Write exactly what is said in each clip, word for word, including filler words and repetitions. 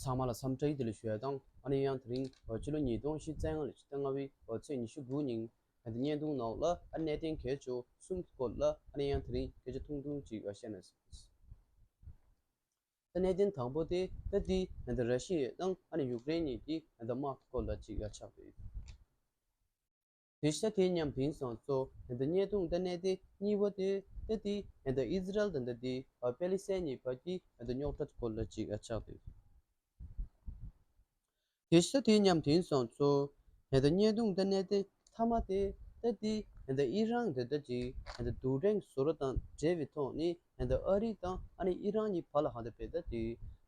ཚང་མ་ལ་འཚམས་འདྲི་བདེ་ལེགས་ཞུ་ཡ་དང་། ཨ་ནི་ཡང་དེ་རིང་ཕྱི་ལོ་ཉིས་སྟོང་ཉི་ཤུ་རྩ་ལྔ་ལོའི་ཕྱི་ཟླ་ལྔ་པའི་ཚེས་ཉི་ཤུ་དགུ་ཉིན་ཨ་ནི་བརྙན་ཐུང་ནང་ལ་ཨ་གནད་དོན་གལ་ཆེ་བ་གསུམ་གྱི་སྐོར་ལ་ཨ་ནི་ཡང་དེ་རིང་སྐད་ཆ་ཐུང་ཐུང་ཅིག་བཤད་ན། ད་གནད་དོན་དང་པོ་དེ་ད་དེ་ད་ར་ཤི་ཡ་དང་ཨ་ནི་ཡུཀ་རེན་གཉིས་ཀྱི་ད་དམག་གི་སྐོར་ལ་ཅིག་ཆགས་ཡོད། དེ་ཤ་དེ་མཉམ་དེང་སང་ཚོ་ད་བརྙན་ཐུང་ད་གནད་དོན་གཉིས་པ་དེ་ད་དེ་ད་ཨི་ཟི་རལ་དང་ད་དེ་པེ་ལི་སི་ཐན་གཉིས་བར་གྱི་ད་རྙོག་དྲ་སྐོར་ལ་ཅིག་ཆགས་ཡོད། དེ་ཤ་དེ་མཉམ་དེང་སང་ཚོ་ད་བརྙན་ཐུང་ད་གནད་དོན་མཐའ་མ་དེ་ད་དེ་ད་ཨི་རན་དེ་ད་ཅིག་ད་རྡུལ་ཕྲན་བཟོ་གྲྭ་དང་འབྲེལ་བའི་ཐོག་ནས་ད་ཨ་རི་དང་ཨ་ནི་ཨི་རན་གཉིས་བར་ལ་ཧ་ད་བེད་ད་དེ་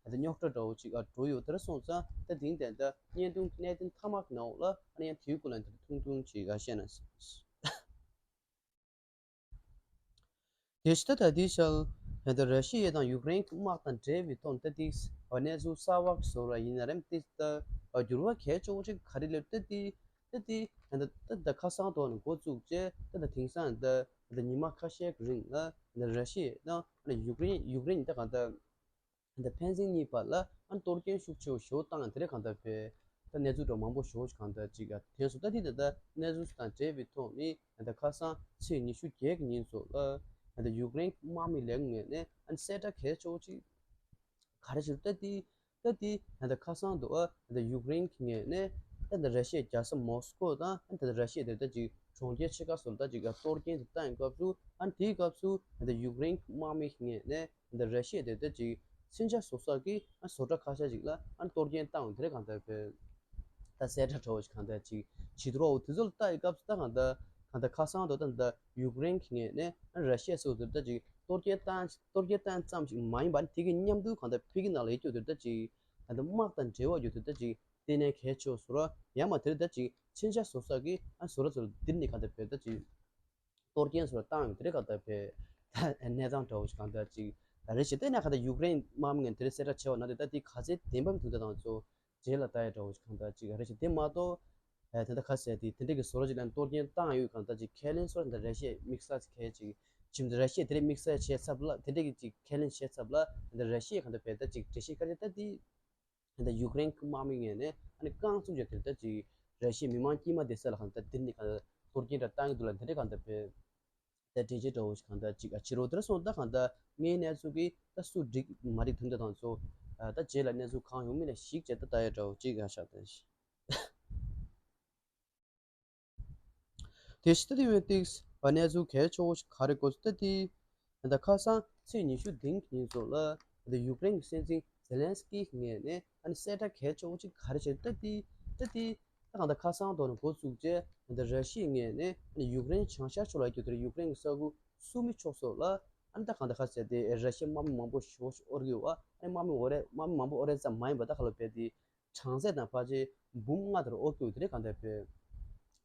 ད་རྙོག་དྲ་འདྲ་བོ་ཅིག་ཨ་འགྲོ་ཡོད། དེར་སོང་ཙང་ད་དེང་དེ་ད་བརྙན་ཐུང་གནད་དོན་མཐའ་མ་གི་ནང་ལ་ཨ་ནི་ཡང་དེའི་སྐོར་ལ་ད་ཐུང་ཐུང་ཅིག་ཨ་བཤད་ན། དེ་ཤ་ད་དེ་ཤལ་ད་ར་ཤི་ཡ་དང་ཡུཀ་རེན་གྱི་དམག་དང་འབྲེལ་བའི་ཐོག་ད་དེ་གནས་ཚུལ་གསར་བ་བཟོ་ར་ཡིན་ན་རེམ་དེ་ད་འགྱུར་བ་གལ་ཆེ་བོ་ཅིག་ག་རེ་སླེབས་ད་དེ་ད་དེ་ད་ད་ཁ་སང་ཐོག་ནས་འགོ་བཙུགས་རྗེས་ད་ད་དེང་སང་ད་ད་ཉི་མ་ཁ་ཤས་ཀྱི་རིང་ལ་ད་ར་ཤི་ཡ་དང་ཡུཀ་རེན་ཡུཀ་རེན་ད་གང་ད་ད་ཕན་ཚུན་གཉིས་བར་ལ་ཨ་གཏོར་སྐྱོན་ཤུགས་ཆེ་བོ་ཞེ་བོ་བཏང་ཡང་དེ་རེད་གང་ལྟར་བས་ད་གནས་ཚུལ་འདྲ་མང་པོ་ཞེ་བོ་ཞིག་གང་ལྟར་ཅིག་ཨ་ཐོན་སོང་། ད་དེ་ད་ད་གནས་ཚུལ་དང་འབྲེལ་བའི་ཐོག་ནས་ད་ཁ་སང་ཚེས་ཉི་ཤུ་བརྒྱད་ཀྱི་ཉིན་སོགས་ལ་ད་ཡུཀ་རེན་དམག་མི་ལས་ཁུངས་ངོས་ནས་ཨ་གསལ་བསྒྲགས་གལ་ཆེ་བོ་ཅིག་ག་རེ་ཞིག་ད་དེ་ད་དེ་ད་ཁ་སང་དུ་ཨ་ད་ཡུཀ་རེན་གྱི་ངོས་ནས་ད་ད་ར་ཤི་ཡའི་རྒྱལ་ས་མོ་སི་ཀོ་དང་ད་ད་ར་ཤི་ཡའི་དེ་ད་ཅིག་གྲོང་ཁྱེར་ཆེ་ཁག་སོགས་ལ་ད་ཅིག་གཏོར་སྐྱོན་དེ་བཏང་ཡོད་སྐབས་སུ་ཨ་དེའི་སྐབས་སུ་ད་ཡུཀ་རེན་དམག་མི་ངོས་ནས་ད་ར་ཤི་ཡ་དེ་ད་ཅིག་མཚོན་ཆ་བཟོ་ས་གི་ཨ་བཟོ་གྲྭ་ཁ་ཤས་ཅིག་ལ་ཨ་གཏོར་སྐྱོན་བཏང་ཡོད་དེ་རེད་གང་ལྟར་བས་ད་གསལ་བསྒྲགས་འདྲ་བོ་ཞིག་གང་ལྟར་ཅིག་བྱེད་འདུག་རོ། དེ་ཚོ་ལ་ལྟ་ཡི་སྐབས་སུ་ད་གང་ལྟར་གང་ལྟར་ཁ་སང་དུ་ད་ད་ཡུཀ་རེན་གྱི་ངོས་ནས་ཨ་ར་ཤི་ཡ་སོགས་དེ་ད་ཅིག་གཏོར་སྐྱོན་བཏང་གཏོར་སྐྱོན་བཏང་ཙམ་ཞིག་མ་ཡིན་པ་ནི་དེ་གི་མཉམ་དུ་གང་ལྟར་ཕ་གི་ནང་ལ་ཡོད་རྒྱུ་དེ་ད་ཅིག་གང་ལྟར་དམག་དང་འབྲེལ་བ་ཡོད་དེ་ད་ཅིག་ལྟེ་གནས་གལ་ཆེ་བོ་བཟོ་ར་ཡང་མ་དེ་རེད་ད་ཅིག་མཚོན་ཆ་བཟོ་ས་གི་ཨ་བཟོ་གྲྭ་ཚོ་ལ་འདིར་ནི་གང་ལྟར་བས་ད་ཅིག་གཏོར་སྐྱོན་སོགས་བཏང་ཡོད་དེ་རེད་གང་ལྟར་བས་ད་གནས་སྟངས་འདྲ་བོ་ཞིག་གང་ལྟར་ཅིག་ད་རེ་ཞིག་བལྟས་ན་གང་ལྟར་ཡུཀ་རེན་དམག་མི་ངན་དེ་རེད་གསལ་བསྒྲགས་བྱས་པ་ན་དེ་ད་དེ་ག་ཚད་བདེན་པ་མི་འདུག་ད་དང་ཚོ་རྗེས་ལ་ལྟ་ཡ་འདྲ་བོ་ཞིག་གང་ལྟར་ཅིག་རེ་ཞིག་དེ་མ་གཏོགས་ད་ལྟ་ཁ་གསལ་དེ་དེ་འདྲ་གི་བཟོ་ར་ཅིག་ལ་གཏོར་སྐྱོན་བཏང་ཡོད་གང་ལྟར་ཅིག་ཁས་ལེན་སོགས་ད་རེ་ཞིག་དམིགས་བསལ་ཅིག་གལ་ཅིག་ཅིག་ད་རེ་ཞིག་དེ་རེ་དམིགས་བསལ་བྱས་ཚབ་ལ་དེ་འདྲ་གི་ཅིག་ཁས་ལེན་བྱས་ཚབ་ལ་ད་རེ་ཞིག་གང་ལྟར་བས་ད་ཅིག་འགྲེལ་བཤད་ག་རེ་ད་དེ། ད་ལྟ་ཡུཀ་རེན་གྱི་དམག་མི་ངོས་ནས་ཨ་ནི་རྐང་བཙུགས་ཀྱང་དེ་ལྟ་ཅིག་ར་ཤི་ཡའི་མི་མང་དཀྱུས་མ་བསྡད་ས་ལ་གང་ལྟར་འདིར་ནི་གང་ལྟར་གཏོར་སྐྱོན་འདྲ་བཏང་གི་འདུག་ལ་འདི་འདྲ་གང་ལྟར་བས་ད་འགྲེལ་བཤད་འདྲ་བོ་ཞིག་གང་ལྟར་ཅིག་ཨ་བྱེད་རོགས་དེ་འདྲ་སོང་ད་གང་ལྟར་ངའི་གནས་ཚུལ་གྱིས་ད་སུ་འགྲིག་མ་འགྲིག་དུས་འདྲ་དང་ཚོ་ད་རྗེས་ལ་གནས་ཚུལ་གང་ཡོང་མིན་ལ་གཞིགས་བྱས་ད་ལྟ་ཡ་འདྲ་བོ་ཅིག་ཨ་ཤག་ད་ཤི། དེ་ཕྱི་ད་དེ་ཡོད་ཏིགས་བ་གནས་ཚུལ་གལ་ཆེ་བོ་ཞིག་ག་རེ་གོ་ཚུལ་ད་དེ། ད་ཁ་སང་ཚེས་ཉི་ཤུ་བདུན་གྱི་ཉིན་སོགས་ལ་ད་ཡུཀ་རེན་གྱི་སྲིད་འཛིན་ཛེ་ལན་སི་ཀི་ངོས་ནས་ཨ་ནི་གསལ་བསྒྲགས་གལ་ཆེ་བོ་ཅིག་ག་རེ་བྱས་ད་དེ་ད་དེ་ད་གང་ད་ཁ་སང་ཐོག་ནས་འགོ་བཙུགས་རྗེས་ད་ར་ཤི་ཡའི་ངོས་ནས་ཨ་ནི་ཡུཀ་རེན་བྱང་ཤར་ཕྱོགས་ལ་ཡོད་དེ་ཡུཀ་རེན་གྱི་ས་ཁུལ་སུ་མི་ཕྱོགས་སོགས་ལ་ཨ་ནི་ད་གང་ད་ཁ་གསལ་དེ་ར་ཤི་ཡའི་དམག་མི་མང་པོ་ཞེ་པོ་ཅིག་དབོར་གྱི་ཡོད་པ་ཨ་ནི་དམག་མི་དབོར་རེད་དམག་མི་མང་པོ་དབོར་རེད་ཙམ་མ་ཡིན་པ་ད་ག་ལ་བས་དེ། གྲངས་ཚད་དང་ཕལ་ཆེར་འབུམ་ལྔ་དེར་དབོར་གྱི་ཡོད་དེ་རེད་གང་ལྟར་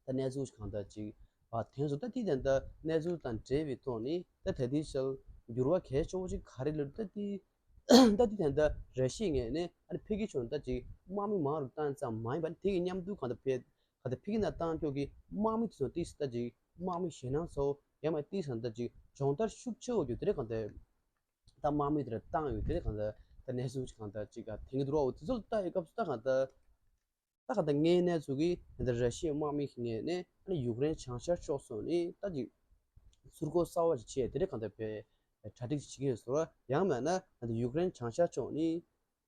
བས། ད་གནས་ཚུལ་གང་ལྟར་ཅིག་བ་དེང་སང་ད་དེ་དེ་འདྲ་གནས་ཚུལ་དང་འབྲེལ་བའི་ཐོག་ནས་ད་ད་དེ་ཞལ་འགྱུར་བ་གལ་ཆེ་བོ་ཅིག་ག་རེ་ལོས་ད་དེ་ད་དེ་དེ་འདྲ་ར་ཤི་ཡའི་ངོས་ནས་ཨ་ནི་ཕ་གི་ཕྱོགས་ནས་ད་ཅིག་དམག་མི་མང་རུ་བཏང་ཙམ་མ་ཡིན་པ་ནི་དེ་གི་མཉམ་དུ་གང་ལྟར་བས་གང་ལྟར་ཕ་གི་ནང་བཏང་ཕྱོགས་ཀྱི་དམག་མི་དེ་ཚོ་ཏིས་ད་ཅིག་དམག་མི་ཞེད་སྣང་ཚ་བོ་ཡང་མ་ཏིས་ད་ཅིག་སྦྱོང་བརྡར་ཤུགས་ཆེ་བོ་ཡོད་དེ་རེད་གང་ལྟར། ད་དམག་མི་དེ་ལ་བཏང་ཡོད་དེ་གང་ལྟར་ད་གནས་ཚུལ་གང་ལྟར་ཅིག་ག་དེང་གི་འདུག་རོགས་དེ་ཚོ་ལ་ལྟ་ཡོད་སྐབས་སུ་ད་གང་ལྟར་ད་གང་ལྟར་ངའི་གནས་ཚུལ་གྱིས་ད་ལྟ་ར་ཤི་ཡའི་དམག་མི་ངོས་ནས་ཨ་ནི་ཡུཀ་རེན་བྱང་ཤར་ཕྱོགས་སོགས་ནས་ད་ཅིག་ཚུར་རྒོལ་གསར་བ་ཞིག་བྱས་དེ་འདྲ་གང་ལྟར་བས་གྲ་སྒྲིག་ཅིག་བྱེད་ཀྱི་ཡོད་ཟེར་བ་ཡང་མིན་ན་ད་ལྟ་ཡུཀ་རེན་བྱང་ཤར་ཕྱོགས་ནས་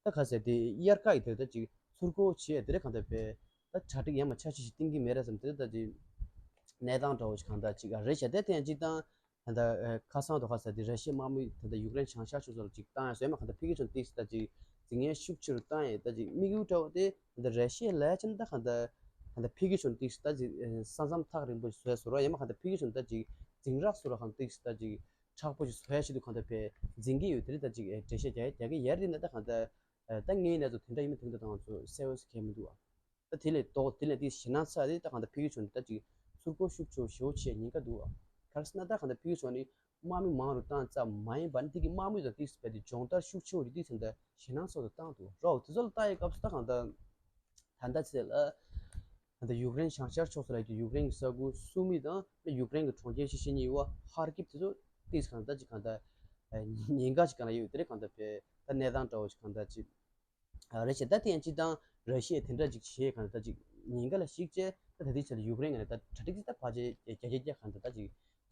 ད་ག་ཟེར་དེ་དབྱར་ཁ་ཡི་དེ་ལྟ་ཅིག་ཚུར་རྒོལ་བྱས་དེ་འདྲ་གང་ལྟར་བས་ད་གྲ་སྒྲིག་ཡང་མ་འཆར་གཞི་ཞིག་བཏིང་གི་མེད་རེད་བསམ་དེ་ལྟ་ཅིག་གནས་སྟངས་འདྲ་བོ་ཞིག་གང་ལྟར་ཅིག་རེད་བྱས་དེ་ཐེངས་གཅིག་དང་། ད་ལྟ་ཁ་སང་དུ་ཁ་ས་དེ་ར་ཤི་ཡའི་དམག་མི་ད་ལྟ་ཡུཀ་རེན་བྱང་ཤར་ཕྱོགས་སུ་ཅིག་བཏང་ཡ་ཟེར་མ་གང་ལྟར་ཕ་གི་ཕྱོགས་ཏིག་ད་ཅིག་འཛིང་ཡས་ཤུགས་ཆེ་རུ་བཏང་ཡས་ད་ཅིག་དམིགས་ཡུལ་འདྲ་བོ་དེ་ད་ལྟ་ར་ཤི་ཡ་ལས་ཅན་ད་གང་ལྟར་ད་ལྟ་ཕ་གི་ཕྱོགས་ཏིག་ད་ཅིག་ས་མཚམས་ཐག་རིང་པོ་ཞིག་བཟོ་ཡ་བཟོ་ར་ཡ་མ་གང་ལྟར་ཕ་གི་ཕྱོགས་ད་ཅིག་འཛིང་རགས་བཟོ་ར་གང་ཏིག་ད་ཅིག་མཁྲེགས་པོ་ཞིག་བཟོ་ཡ་ཆེད་དུ་གང་ལྟར་བས་འཛིང་གི་ཡོད་དེ་རེད། ད་ཅིག་འགྲེལ་བཤད་རྒྱག་ཡ་རྒྱག་གི་ཡ་རེད་ན་ད་གང་ལྟར་ད་ངའི་གནས་ཚུལ་དེ་འདྲ་ཡིན་མིན་དེ་འདྲ་དང་ཚོ་གསལ་བོ་ཞིག་གས་མི་འདུག་ཨ། ད་དེ་ལས་ལྡོག་དེ་ལས་དེ་ཞེད་སྣང་ཚ་དེ་ད་གང་ལྟར་ཕ་གི་ཕྱོགས་ནས་ད་ཅིག་ཚུར་རྒོལ་ཤུགས་ཆེ་བོ་ཞེ་བོ་བྱེད་ཉེན་ཁ་འདུག་ཨ། ག་རེ་ཟེར་ན་ད་གང་ལྟར་ཕ་གི་ཕྱོགས་ནས་དམག་མི་མང་རུ་བཏང་ཙམ་མ་ཡིན་པར་དེ་གི་དམག་མི་དང་ཏིག་སི་པའི་དེ་སྦྱོང་བརྡར་ཤུགས་ཆེ་བོ་རེ་ཏིག་ཙམ་ད་ཞེད་སྣང་ཚ་བོ་བཏང་འདུག་རོགས། དེ་ཚོ་ལ་ལྟ་ཡི་སྐབས་སུ་ད་གང་ལྟར་ད་ལྟ་ཚེ་ལ་ད་ལྟ་ཡུཀ་རེན་བྱང་ཤར་ཕྱོགས་སུ་ལ་ཡོད་ཀྱི་ཡུཀ་རེན་གྱི་ས་ཁུལ་སུ་མི་དང་ཡུཀ་རེན་གྱི་གྲོང་ཁྱེར་ཤི་ཤི་གཉིས་པ་ཧར་ཀིབ་དེ་ཚོ་ཏིག་ཙམ་གང་ལྟར་ཅིག་གང་ལྟར་ཉེན་ཁ་ཞིག་གང་ལ་ཡོད་དེ་རེད། གང་ལྟར་བས་ད་གནས་སྟངས་འདྲ་བོ་ཞིག་གང་ལྟར་ཅིག་རེད་ཤག་ད་དེ་ཡང་སྤྱིར་བཏང་ར་ཤི་ཡས་དེ་འདྲ་ཅིག་བྱེད་གང་ད་ཅིག་ཉེན་ཁ་ལ་གཞིགས་བྱས། ད་ད་ལྟའི་ཆར་ལ་ཡུཀ་རེན་ངོས་ནས་ད་གྲ་སྒྲིག་ཅིག་ད་ཕལ་ཆེར་བརྒྱ་ཆ་བརྒྱ་གང་ད་ད་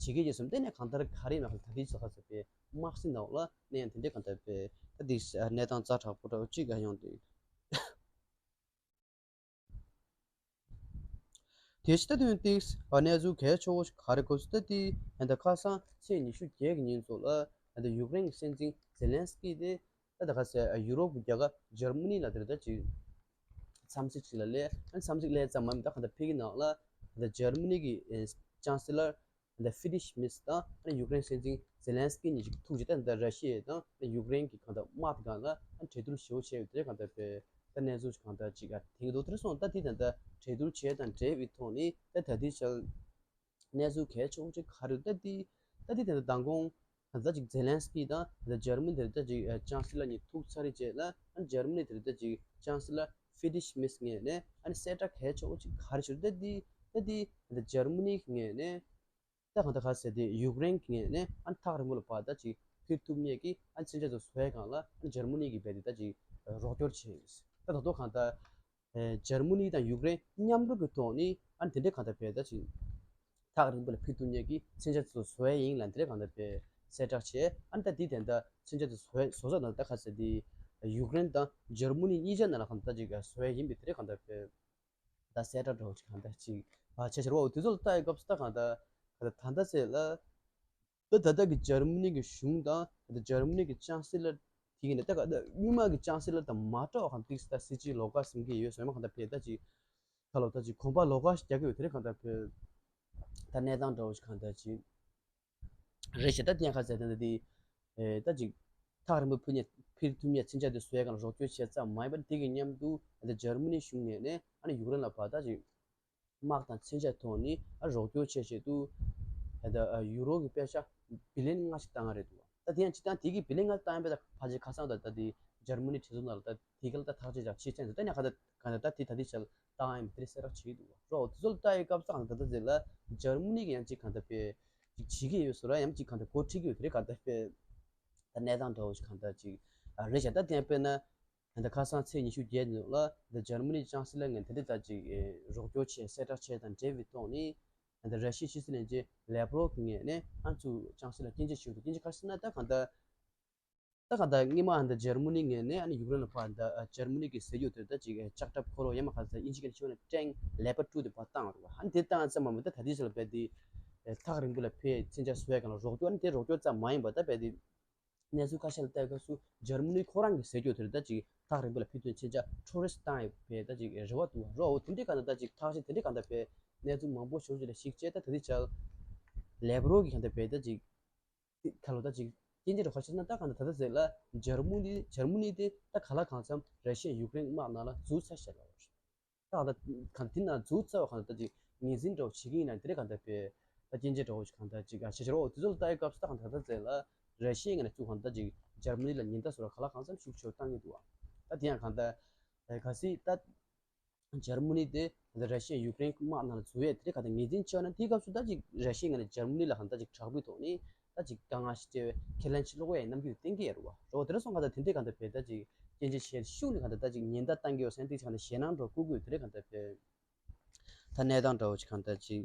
ཅིག་བྱེད་ཀྱི་ཡོད་བསམ། དེ་ནས་གང་ལྟར་ག་རེ་ཡིན་ན་ད་ལྟའི་ཆར་ག་ཟེར་པའི་དམག་སྲིད་ནང་ལ་གནས་ཡང་དེ་འདྲ་གང་ད་པའི་ད་དེ་གནས་སྟངས་ཛ་དྲག་པོ་འདྲ་བོ་ཅིག་ཡོང་དུས། དེ་ཕྱི་ད་དུས་ཏིགས་གནས་ཚུལ་གལ་ཆེ་བོ་ཞིག་ག་རེ་གོ་སོང་ད་དེ་ད་ཁ་སང་ཚེས་ཉི་ཤུ་བརྒྱད་ཀྱི་ཉིན་ཚོ་ལ་ད་ཡུཀ་རེན་གྱི་སྲིད་འཛིན་ཛེ་ལན་སི་ཀི་དེ་ད་ད་ག་ཟེ་ཡུ་རོབ་ཀྱི་རྒྱལ་ཁབ་འཇར་མ་ནི་ལ་དེར་ད་ཅིག་འཚམས་གཟིགས་ཅིག་ལ་སླེབས། ཨ་ནི་འཚམས་གཟིགས་སླེབས་ཙམ་མ་ཡིན་ད་ག་ད་ཕ་གི་ནང་ལ་ད་འཇར་མ་ནི་གི་ཅང་སི་ལར་ད་ཧྥི་རི་ཤི་མེར་དང་ཨ་ནི་ཡུཀ་རེན་སྲིད་འཛིན་ཛེ་ལན་སི་ཀི་གཉིས་ཀྱིས་ཐུག་རྗེས་ད་ད་ར་ཤི་ཡ་དང་ཡུཀ་རེན་གྱི་གང་ལྟར་དམག་དེ་སྒང་ལ་ཨ་ནི་གྲོས་བསྡུར་ཞེ་པོ་བྱས་ཡོད་དེ་གང་ལྟར་པའི་ད་གནས་ཚུལ་གང་ལྟར་ཅིག་ཨ་དེང་གི་འདུག་དེར་སོང་ད་དེ་ད་ད་གྲོས་བསྡུར་བྱས་དང་འབྲེལ་བའི་ཐོག་ནས་ད་ད་ལྟའི་ཆར་གནས་ཚུལ་གལ་ཆེ་བོ་ཅིག་ག་རེ་ད་དེ་ད་དེ་ད་ད་མདང་དགོང་ད་ད་ཅིག་ཛེ་ལན་སི་ཀི་དང་ད་འཇར་མ་ནི་དེར་ད་ཅིག་ཅང་སི་ལར་གཉིས་ཐུག་ཚར་རེ་རྗེས་ལ་ཨ་ནི་འཇར་མ་ནི་དེར་ད་ཅིག་ཅང་སི་ལར་ཧྥི་རི་ཤི་མེར་ངོས་ནས་ཨ་ནི་གསལ་བསྒྲགས་གལ་ཆེ་བོ་ཅིག་ག་རེ་ཞུ་ད་དེ་ད་དེ་ད་འཇར་མ་ནི་ངོས་ནས། ད་གང་ལྟར་ག་ཟེར་དེ་ཡུཀ་རེན་གྱི་ངོས་ནས་ཨ་ཐག་རིང་པོ་ལ་བར་ད་ཅིག་ཕེབས་ཐུབ་མཁན་གྱི་ཨ་མཚོན་ཆ་ཚོ་བཟོ་ཡ་སྒང་ལ་ཨ་འཇར་མ་ནི་གིས་རྦད་དེ་ད་ཅིག་རོགས་སྐྱོར་བྱས་ཡོད། ད་ད་དུང་གང་ལྟར་འཇར་མ་ནི་དང་ཡུཀ་རེན་མཉམ་རུབ་ཀྱི་ཐོག་ནས་ཨ་དེ་འདྲའི་གང་ལྟར་རྦད་ད་ཅིག་ཐག་རིང་པོ་ལ་ཕེབས་ཐུབ་མཁན་གྱི་མཚོན་ཆ་ཚོ་བཟོ་ཡ་ཡིན་ལབ་དེ་འདྲའི་གང་ལྟར་རྦད་གསལ་བསྒྲགས་བྱས། ཨ་ད་དེ་དེ་འདྲ་མཚོན་ཆ་ཚོ་བཟོ་ཡ་བཟོ་ས་དང་ད་ག་ཟེར་དེ་ཡུཀ་རེན་དང་འཇར་མ་ནི་གཉིས་ཆ་ནང་ལ་གང་ལྟར་ཅིག་བཟོ་ཡ་ཡིན་པའི་དེ་འདྲའི་གང་ལྟར་རྦད། ད་གསལ་བསྒྲགས་འདྲ་བོ་ཅིག་གང་ལྟར་ཅིག་ཨ་བྱས་ཕྱིར་འོ་དེ་ཚོ་ལ་ལྟ་ཡི་སྐབས་སུ་ད་གང་ལྟར་གང་ལྟར་ད་ལྟ་ཚེ་ལ་ད་ད་ལྟ་གི་འཇར་མ་ནི་གི་གཞུང་དང་ད་ལྟ་འཇར་མ་ནི་གི་ཅང་སི་ལར་དེ་གི་ནས་ད་གང་ལྟར་སྔོན་མ་གི་ཅང་སི་ལར་དང་མ་འདྲ་བ་གང་ཏིག་ད་སྲིད་ཇུས་ལོགས་ཀ་ཟིན་གི་ཡོད་ཟེར་མ་གང་ལྟར་བས་ད་ཅིག་ཁ་ལོ་ད་ཅིག་གོམ་པ་ལོགས་ཀ་ཞིག་རྒྱག་གི་ཡོད་དེ་རེད་གང་ལྟར་བས་ད་གནས་སྟངས་འདྲ་བོ་ཞིག་གང་ལྟར་ཅིག་རེད་ཤག་ད་དེ་ཡང་ཁ་ཟེར་དེ་འདྲ་དེ། ཨེ་ད་ཅིག་ཐག་རིང་པོ་ཕུལ་ཉེ་ཕུལ་ཐུབ་ཉེ་མཚོན་ཆ་དེ་བཟོ་ཡ་གང་ལ་རོགས་སྐྱོར་བྱས་ཙམ་མ་ཡིན་པར་དེ་གི་མཉམ་དུ་ཨ་ད་འཇར་མ་ནི་གཞུང་ངོས་ནས་ཨ་ནི་ཡུཀ་རེན་ལ་ཕར་ད་ཅིག་དམག་དང་མཚོན་ཆ་ཐོག་ནས་ཨ་རོགས་སྐྱོར་བྱས་བྱས་དུས་ཨ་ད་ཡུ་རོ་གི་པེ་ཤ་བི་ལིན་ལྔ་ཞིག་བཏང་ཡ་རེད་འདུག་ད་དེ་ཡང་སྤྱིར་བཏང་དེ་གི་བི་ལིན་ལྔ་བཏང་ཡ་བས་ད་ཕལ་ཆེར་ཁ་སང་ད་ད་དེ་འཇར་མ་ནི་གྲོས་ཚོགས་ནང་ལ་ད་དེ་ག་ལ་ད་ཐག་གཅོད་བྱས་ཕྱིར་ཚན་ཟེར་ད་ནས་ཁ་ད་ག་ད་ད་དེ་ད་དེ་ཆ་ལ་བཏང་ཡ་མི་དེ་རེད་གསལ་བསྒྲགས་བྱས་འདུག་རོགས་དེ་ཚོ་ལ་ལྟ་ཡི་སྐབས་སུ་གང་ད་ད་དེ་ལ་འཇར་མ་ནི་གི་ཡང་ཅིག་གང་ལྟར་དཔེ་ཅིག་བྱེད་ཀྱི་ཡོད་ཟེར་ར་ཡང་ཅིག་གང་ལྟར་འགོ་ཁྲིད་ཀྱི་ཡོད་དེ་རེད་གང་ལྟར་དཔེ་ད་གནས་སྟངས་འདྲ་བོ་ཞིག་གང་ལྟར་ཅིག་རེད་བྱས་ད་དེ་དཔེར་ན་ད་ཁ་སང་ཚེས་ཉི་ཤུ་བརྒྱད་ཉིན་ལ་ད་འཇར་མ་ནི་ཅང་སི་ལར་ངོས་ནས་དེ་འདྲ་ད་ཅིག་རོགས་སྐྱོར་བྱས་གསལ་བསྒྲགས་བྱས་དང་འབྲེལ་བའི་ཐོག་ནས་ད་ར་ཤི་ཡའི་ཕྱི་སྲིད་བློན་ཆེན་ལེབ་རོབ་ཀྱི་ངོས་ནས་ཨ་ཚུ་ཅང་སི་ལར་སྐྱོན་བརྗོད་ཞུས་འདུག་སྐྱོན་བརྗོད་ག་རེ་ཟེར་ན་ད་གང་ལྟར། ད་ག་ད་སྔོན་མ་ད་འཇར་མ་ནི་ངོས་ནས་ཨ་ནི་ཡུཀ་རེན་ལ་ཕར་ད་འཇར་མ་ནི་གི་ཟས་རྒྱུ་དེ་ད་ཅིག་ལྕགས་ཁྲབ་འཁོར་ལོ་ཡང་མ་ག་ས་དབྱིན་ཇི་སྐད་ནས་ཤོད་ན་ཊེང་ལེ་པར་ཊུ་དེ་ཕར་བཏང་རུ་ཨ་ནི་དེ་བཏང་ཙམ་མ་མ་ད་ད་དེ་ཚོ་ལ་རྦད་དེ་ཐག་རིང་པོ་ལ་ཕེབས་མཚོན་ཆ་བཟོ་ཡ་གང་ལ་རོགས་སྐྱོར་ཨ་ནི་དེ་རོགས་སྐྱོར་ཙམ་མ་ཡིན་པ་ད་རྦད་དེ་གནས་ཚུལ་ཁ་ཤས་ལ་བལྟས་སྐབས་སུ་འཇར་མ་ནི་ཁོ་རང་གི་ཟས་རྒྱུ་དེ་ད་ཅིག་ཐག་རིང་པོ་ལ་ཕེབས་དུས་མཚོན་ཆ་ཊུ་རི་སི་བཏང་ཡ་བས་ད་ཅིག་རེ་བ་འདུག་རོགས་འོ་དེ་འདྲའི་གང་ལ་ད་ཅིག་ཐག་ཆོད་དེ་འདྲའི་གང་ལ་བས་གནས་ཚུལ་མང་པོ་ཞིག་ལ་གཞིགས་བྱས་ད་ད་དེ་ཆ་ལེབ་རོབ་ཀྱི་གང་ལ་བས་ད་ཅིག་ཁ་ལོ་ད་ཅིག་སྐྱེན་ཅི་རུ་ཁ་ཤས་ན་ད་གང་ད་ད་ད་ཟེར་ལ་འཇར་མ་ནི་འཇར་མ་ནི་དེ་ད་ག་ལ་གང་འཚམ་ར་ཤི་ཡ་ཡུཀ་རེན་དམག་ནང་ལ་འཛུལ་ཚར་ཤག་ལ་བར། ད་གང་ད་གང་དེ་ན་འཛུལ་ཚར་བ་གང་ད་ད་ཅིག་ངོས་འཛིན་འདྲ་བོ་བྱེད་ཀྱི་ཡིན་ན་དེ་རེད་གང་ད་པས་ད་སྐྱེན་ཅི་འདྲ་བོ་ཞིག་གང་ད་ཅིག་ཨ་ཤེ་ཤེ་རོ་དེ་ཚོ་ལ་ལྟ་ཡི་སྐབས་སུ་ད་གང་ད་ད་ཟེར་ལ་ར་ཤི་ཡ་ངོས་ནས་ཚུར་གང་ད་ཅིག་འཇར་མ་ནི་ལ་ཉེན་བརྡ་བཟོ་ར་ག་ལ་གང་འཚམ་ཤུགས་ཆེ་བ་བཏང་གི་འདུག་བ། ད་དེ་ཡང་གང་ད་ག་སྲིད་ད། འཇར་མ་ནི་དེ་ད་ར་ཤི་ཡ་ཡུཀ་རེན་དམག་ནང་ལ་འཛུལ་ཡས་དེ་རིང་ག་ད་ངོས་འཛིན་བྱས་ན་དེའི་སྐབས་སུ་ད་ཅིག་ར་ཤི་ཡ་ངོས་ནས་འཇར་མ་ནི་ལ་གང་ད་ཅིག་དྲག་པོའི་ཐོག་ནས་ད་ཅིག་དཀའ་ངལ་ཞིག་སྤྲད་པའི་ཁས་ལེན་ཞིག་སློག་ཡས་རྣམ་འགྱུར་བསྟན་གྱི་ཡོད་རེད་བ། རོ་དེ་ར་སོང་ག་ད་དེ་འདྲའི་གང་ད་བས་ད་ཅིག་སྐྱེན་ཅི་ཆེ་ཤུགས་ནས་གང་ད་ད་ཅིག་ཉེན་བརྡ་བཏང་གི་ཡོད་ཟེར་ན་དེ་གང་ད་ཞེད་སྣང་འགྲོ་བསྐུལ་དགོས་དེ་རིང་གང་ད་བས་ད་གནས་སྟངས་འདྲ་བོ་ཞིག་གང་ད་ཅིག་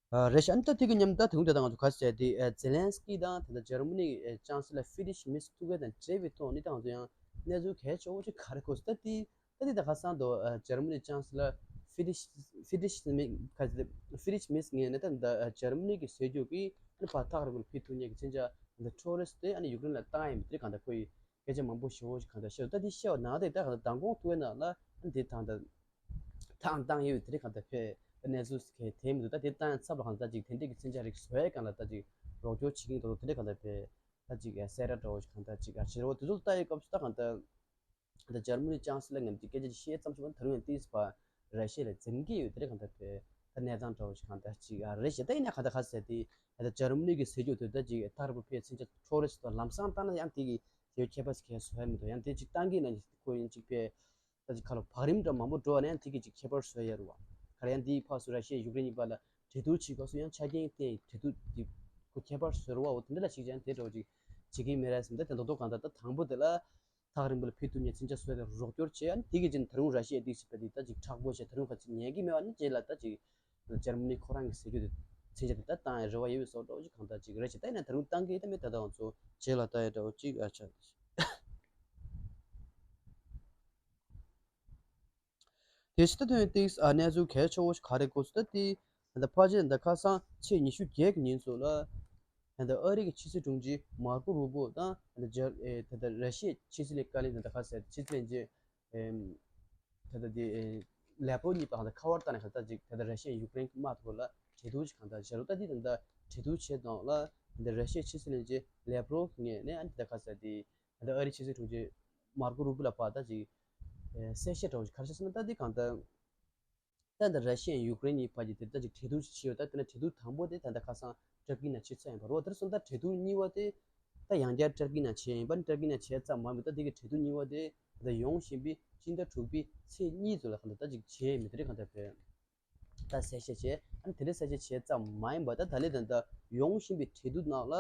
ཨ་རེད་ཤག་ཨ་ནི་ད་དེ་གི་མཉམ་ད་དེ་གུང་དེ་ད་ང་ཚོ་ག་ཟེར་དེ་ཨ་ཛེ་ལན་སི་ཀི་དང་དེ་འདྲ་འཇར་མ་ནི་ཨ་ཅང་སི་ལར་ཧྥི་རི་ཤི་མེར་ཐུག་ཡས་དང་འབྲེལ་བའི་ཐོག་ནས་ད་ང་ཚོ་ཡང་གནས་ཚུལ་གལ་ཆེ་བོ་ཅིག་ག་རེ་གོ་སོང་ད་དེ་ད་དེ་ད་ཁ་སང་དུ་ཨ་འཇར་མ་ནི་ཅང་སི་ལར་ཧྥི་རི་ཤི་ཧྥི་རི་ཤི་མེར་ག་ཟེར་ཧྥི་རི་ཤི་མེར་ངོས་ནས་ད་ད་ཨ་འཇར་མ་ནི་གི་ཟས་རྒྱུ་གི་ཨ་ནི་ཕར་ཐག་རིང་པོར་ཕེབས་ཐུབ་མཁན་གི་མཚོན་ཆ་ད་ཊུ་རི་སི་དེ་ཨ་ནི་ཡུཀ་རེན་ལ་བཏང་ཡས་མི་དེ་གང་ད་ཁོ་ཡི་སྐད་ཆ་མང་པོ་ཞེ་པོ་ཞིག་གང་ལྟར་བཤད་འདུག་ད་འདི་བཤད་པ་ནང་དེ་ད་གང་ལྟར་མདང་དགོང་ཐུག་པའི་ནང་ལ་འདི་ཐང་ད་ཐང་བཏང་ཡོད་དེ་རིང་གང་ལྟར་ཕེ་གནས་ཚུལ་གལ་དེ་མི་འདུག་ད་དེ་ལྟ་ཡང་ཚབ་ལ་གང་ལྟར་ཅིག་དེ་འདྲས་ཀྱི་མཚོན་ཆ་རིགས་བཟོ་ཡས་གང་ལ་ད་ཅིག་རོགས་སྐྱོར་བྱེད་ཀྱིན་འདུག་དེ་འདྲས་གང་ལྟར་ཕེ་ད་ཅིག་གསལ་བསྒྲགས་འདྲ་བོ་ཞིག་གང་ལྟར་ཅིག་ཨ་བྱེད་རོགས་དེ་ཚོ་ལ་ལྟ་ཡོད་སྐབས་སུ་ད་གང་ལྟར་ད་འཇར་མ་ནི་ཅང་སི་ལར་ངས་འདི་སྐད་ཆ་ཅིག་བཤད་ཙམ་ཞིག་བ་ད་རུང་ཡང་ཏིས་པ་ར་ཤི་ཡ་ལ་འཛེམ་གྱི་ཡོད་དེ་རིང་གང་ལྟར་ཕེ་ད་གནས་སྟངས་འདྲ་བོ་ཞིག་གང་ལྟར་ཅིག་ཨ་རེད་ཤག་ད་ཡིན་ན་གང་ལྟར་ག་ཟེར་དེ་ད་འཇར་མ་ནི་གི་ཟས་རྒྱུ་དེ་ད་ཅིག་ཐག་རིང་པོ་ཕེ་མཚོན་ཆ་ཊུ་རི་སི་ལམ་སང་བཏང་ན་ཡང་དེ་གི་དེ་ཁྱད་པར་ཞིག་གས་བཟོ་ཡ་མི་འདུག་ཡང་དེ་ཅིག་བཏང་གི་ན་ཁོ་ཡིན་ཅིག་པས་ད་ཅིག་ཁ་ལོ་བག་རིམ་འདྲ་མང་པོ་འགྲོ་བ་ན་ཡང་དེ་གི་ཅིག་ཁྱད་པར་བཟོ་ཡ་རུ་བ། ག་རེ་ཡང་དེའི་ཕག་སུ་ར་ཤི་ཡ་ཡུཀ་རེན་གཉིས་བར་ལ་གྲོས་བསྡུར་བྱེད་སྐབས་སུ་ཡང་ཆ་རྐྱེན་བསྟན་གྲོས་བསྡུར་གྱི་ཁོ་ཁྱད་པར་བཟོ་རུ་བ་འོ་དེ་འདྲ་ལ་ཞིག་ཀྱང་དེ་འདྲ་ཅིག་བྱེད་ཀྱི་མེད་ར་ཟིན་ད་དེ་མདོག་མདོག་གང་ལྟར་ད་དང་པོ་དེ་ལ་ད་ ཐག་རིང་པོ་ལ་ཕེབས་ཐུབ་མཁན་མཚོན་ཆ་བཟོས་ཏེ་རོགས་སྐྱོར་བྱས། ཨ་ནི་དེ་གི་རྗེས་ད་རུང་ར་ཤི་ཡས་དེ་ཞིག་པ་དེ་ད་ཅིག་མཁྲེགས་པོ་བྱས། ད་རུང་ག་ཅིག་ཉན་གི་མེད་པ་ནི། རྗེས་ལ་ད་ཅིག་འཇར་མ་ནི་ཁོ་རང་གི་ཟེར་རྒྱུ་དེ་མཚོན་ཆ་དེ་ད་བཏང་ཡ་རེ་བ་ཡོད་པའི་བཟོ་འདྲ་བོ་ཅིག་གང་ལྟར་ཅིག་རེད་ཅེས། ད་ཡིན་ན་ད་རུང་བཏང་གི་ད་མེད། ད་ད་ང་ཚོ་རྗེས་ལ་ལྟ་ཡ་འདྲ་བོ་ཅིག་ཨ་ཆགས། དེ་ཕྱི་ད་དོན་ཏིགས་ཨ་གནས་ཚུལ་གལ་ཆེ་བོ་ཞིག་ག་རེ་གོ་སོང་ད་དེ། ད་ཕལ་ཆེར་ད་ཁ་སང་ཚེས་ཉི་ཤུ་བརྒྱད་ཀྱི་ཉིན་སོགས་ལ་ད་ཨ་རི་གི་ཕྱི་སྲིད་དྲུང་ཆེ་མར་ཀོ་རུ་པོ་དང་ད་ར་ཨེ་ད་ད་ར་ཤི་ཡའི་ཕྱི་སྲིད་བཀའ་བློན་དང་ད་ཁ་སང་ཕྱི་སྲིད་བློན་ཆེན་ཨེམ་ད་ད་དེ་ཨེ་ལེབ་རོབ་གཉིས་པ་གང་ད་ཁ་པར་བཏང་ནས་གང་ད་ཅིག་ད་ད་ར་ཤི་ཡ་ཡུཀ་རེན་གྱི་དམག་ཐོག་ལ་གྲོས་བསྡུར་ཞིག་གང་ད་བྱས་རོགས། ད་དེ་ད་ད་གྲོས་བསྡུར་བྱས་དང་ལ་ད་ད་ར་ཤི་ཡའི་ཕྱི་སྲིད་བློན་ཆེན་ལེབ་རོབ་ངོས་ནས་ཨ་ནི་ད་ཁ་སང་དེ་ད་ད་ཨ་རིའི་ཕྱི་སྲིད་དྲུང་ཆེ་མར་ཀོ་རུ་པོ་ལ་ཕར་ད་ཅིག་ཨེ་གསལ་བཤད་འདྲ་བོ་ཞིག་ག་རེ་བྱས་སོང་ན། ད་དེ་གང་ད་ད་ད་ར་ཤི་ཡ་ཡུཀ་རེན་གཉིས་བར་གྱི་དེ་ད་ཅིག་གྲོས་བསྡུར་ཞིག་བྱས་ཡོད། ད་དེ་ན་གྲོས་བསྡུར་དང་པོ་དེ་ད་ད་ཁ་སང་ཏུར་ཀི་ནང་བྱས་ཚར་ཡིན་པ་རེད་པ། དེར་སོང་ད་གྲོས་བསྡུར་གཉིས་པ་དེ་ད་ཡང་བསྐྱར་ཏུར་ཀི་ནང་བྱས་ཡིན་པ། ཏུར་ཀི་ནང་བྱས་ཙམ་མ་ཡིན་པ་ད་དེ་གི་གྲོས་བསྡུར་གཉིས་པ་དེ་ད་ཡོང་བཞིན་པའི་སྤྱི་ཟླ་དྲུག་པའི་ཚེས་གཉིས་ཚོ་ལ་གང་ད་ད་ཅིག་བྱས་ཡིན་མིན་དེ་རིགས་གང་ད་བོད་ད་གསལ་བཤད་བྱས། ཨ་ནི་དེ་འདྲའི་གསལ་བཤད་བྱས་ཙམ་མ་ཡིན་པ་ད་ད་ལས་ད་ད་ཡོང་བཞིན་པའི་གྲོས་བསྡུར་ནང་ལ་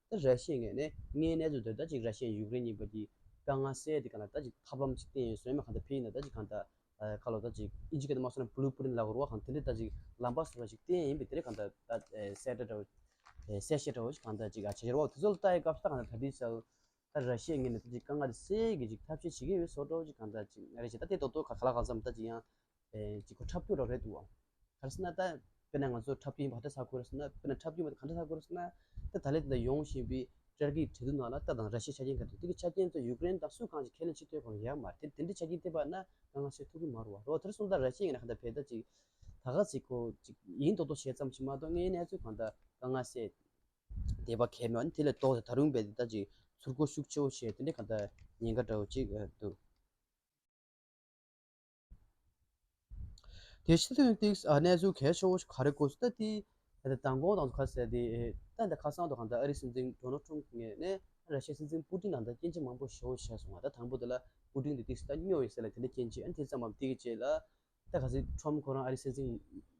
ད་ར་ཤི་ཡ་ངོས་ནས་དངོས་གནས་ཚུལ་དེ་ད་ཅིག་ར་ཤི་ཡ་ཡུཀ་རེན་གཉིས་བར་གྱི་དཀའ་ངལ་སེལ་ཡ་དེ་གང་ལ་ད་ཅིག་ཐབས་ལམ་ཅིག་བསྟན་ཡོད་བཟོས་མ་གང་ད་ཕེ་ཡིན་ན་ད་ཅིག་གང་ད་ཁ་ལོ་ད་ཅིག་ཨིན་ཇི་སྐད་དུ་མ་སོང་ན་བླུ་པི་རིན་ཊི་ལབ་དགོས་རེད་པ། གང་དེ་འདྲའི་ད་ཅིག་ལམ་པ་བཟོ་འདྲ་ཅིག་བསྟན་ཡིན་པས་དེ་རེད། གང་ད་ད་གསལ་བསྒྲགས་འདྲ་བོ་གསལ་བཤད་འདྲ་བོ་ཅིག་གང་ད་ཅིག་ཨ་བྱས་རེད་པ། དེ་ཚོ་ལ་ལྟ་ཡི་སྐབས་སུ་ད་གང་ད་ད་ལྟའི་ཆར་ད་ར་ཤི་ཡ་ངོས་ནས་ད་ཅིག་དཀའ་ངལ་དེ་སེལ་གྱི་ཅིག་ཐབས་ཤེས་བྱེད་ཀྱི་ཡོད་བཟོ་འདྲ་བོ་ཅིག་གང་ད་ཅིག་ང་རེ་བྱས། ད་དེ་ཏོག་ཏོག་ག་ག་ལ་གང་འཚམ་ད་ཅིག་ཡང་ཨེ་ཅིག་གོ་འཁྲབ་སྟོན་འདྲ་རེད་འདུག་པ། ག་རེ་ཟེར་ན་ད་དཔེར་ན་ང་ཚོ་འཁྲབ་སྟོན་ཡིན་པ་ག་འདྲ་ཆགས་ཀྱི་ཡོད་རེད་ཟེར་ན། དཔེར་ན་འཁྲབ་སྟོན་ཡིན་པ་ག་འདྲ་ཆགས་ཀྱི་ཡོད་རེད་ཟེར་ན། ད་ད་ལས་ད་ཡོང་བཞིན་པའི་ཏུར་ཀིའི་གྲོས་བསྡུར་ནང་ལ་ད་དང་ར་ཤི་ཡའི་ཆ་རྐྱེན་ག་འདུག་དེ་གི་ཆ་རྐྱེན་ཚོ་ཡུཀ་རེན་དང་སུ་གང་ཞིག་ཁས་ལེན་བྱེད་ཐུབ་ཡོད་ཡོད་མ་རེད། དེ་དེ་འདྲའི་ཆ་རྐྱེན་བསྟན་པ་ན་དཀའ་ངལ་སེལ་ཐུབ་ཀྱི་མ་རེད་པ། རོ་དེར་སོང་ད་ར་ཤི་ཡ་ངོས་ནས་གང་ད་བས་ད་ཅིག་ད་ག་ཟིག་གོ་ཅིག་ཡིན་མདོག་མདོག་བྱས་ཙམ་ཞིག་མ་གཏོགས་དངོས་གནས་ཚུལ་གང་ད་དཀའ་ངལ་སེལ་བསྡད་པ་གང་ཡང་མེད་པ། ཨ་ནི་དེ་ལས་ལྡོག་སྟེ་ད་རུང་བས་ད་ཅིག་ཚུར་རྒོལ་ཤུགས་ཆེ་བོ་བྱས་དེ་འདྲའི་གང་ད་ཉེན་ཁ་འདྲ་བོ་ཅིག་འདུག་དེ་ཕྱི་དོན་ཏིགས་ཨ་གནས་ཚུལ་གལ་ཆེ་བོ་ཞིག་ག་རེ་གོ་སོང་ད་དེ། ད་ལྟ་མདང་དགོང་དང་ཁ་གསལ་དེ་ད་ལྟ་ཁ་སང་དུ་གང་ལྟར་ཨ་རིའི་སྲིད་འཛིན་ཌོ་ནལ་ཊམ་ངོས་ནས་ར་ཤི་ཡའི་སྲིད་འཛིན་པུ་ཏིན་ལ་ད་སྐྱོན་བརྗོད་མང་པོ་ཞེ་པོ་བྱས་སོང་བ། ད་དང་པོ་དེ་ལ་པུ་ཏིན་དེ་ཏིགས་ད་སྨྱོ་ཡོད་ཟེར་ལ་དེ་འདྲ་སྐྱོན་བརྗོད། ཨ་ནི་དེ་ཙམ་མམ་དེ་གི་རྗེས་ལ་ད་ག་ཚོད་ཊམ་ཁོ་རང་ཨ་རིའི་སྲིད་འཛིན་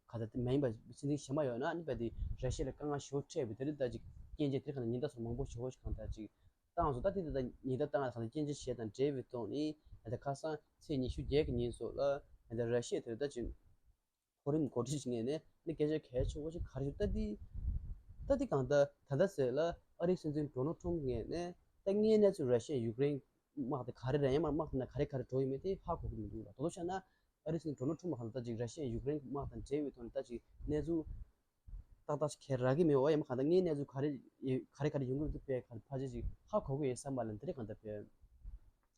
ག་ད་དེ་མ་ཡིན་པ་སྲིད་འཛིན་གཞན་མ་ཡོད་ན་ཨ་ནི་བས་དེ་ར་ཤི་ཡ་ལ་དཀའ་ངལ་ཞེ་པོ་འཕྲད་པའི་དེ་རིགས་ད་ཅིག་སྐྱོན་བརྗོད་དེ་གང་ལྟར་ཉེན་བརྡ་སོགས་མང་པོ་ཞེ་པོ་ཞིག་གང་ལྟར་ཅིག་བཏང་སོང་། ད་དེ་ད་ཉེན་བརྡ་བཏང་ཡ་གང་ལ་སྐྱོན་བརྗོད་བྱས་དང་འབྲེལ་བའི་ཐོག་ནས་ད་ལྟ་ཁ་སང་ཚེས་ཉི་ཤུ་བརྒྱད་ཀྱི་ཉིན་སོགས་ལ་ད་ལྟ་ར་ཤི་ཡ་དེར་ད་ཅིག་གོ་རིམ་འགོ་ཁྲིད་ཅིག་ངོས་ནས་ནི་སྐད་ཆ་གལ་ཆེ་བོ་ཞིག་ག་རེ་ཞུ་ད་དེ། ད་དེ་གང་ལྟར་ད་ལྟ་ཟེར་ལ་ཨ་རིའི་སྲིད་འཛིན་ཌོ་ནལ་ཊམ་ངོས་ནས་ད་དངོས་གནས་ཚུལ་ར་ཤི་ཡ་ཡུཀ་རེན་དམག་དེ་ག་རེ་རེད་ཡང་མ་དམག་དེ་ན་ག་རེ་ག་རེ་འགྲོ་ཡོད་མེད་དེ་ཧ་གོ་གི་མི་འདུག་ལ། དོ་དོ་བྱས་ན་ཨ་རིའི་སྲིད་འཛིན་ཌོ་ནལ་ཊམ་གང་ལྟར་ཅིག་ར་ཤི་ཡ་ཡུཀ་རེན་དམག་དང་འབྲེལ་བའི་ཐོག་ནས་ད་ཅིག་གནས་ཚུལ་ཏག་ཏག་ཞིག་ག་རེ་རག་གི་མེད་པ། ཡང་མ་གང་ལྟར་དངོས་གནས་ཚུལ་ག་རེ་ག་རེ་ག་རེ་ཡོང་གི་འདུག་པས་ག་རེ་ཕལ་ཆེར་ཅིག་ཧ་གོ་གི་ཡོད་བསམ་པ་ལ་འདི་རེད། གང་ལྟར་བས་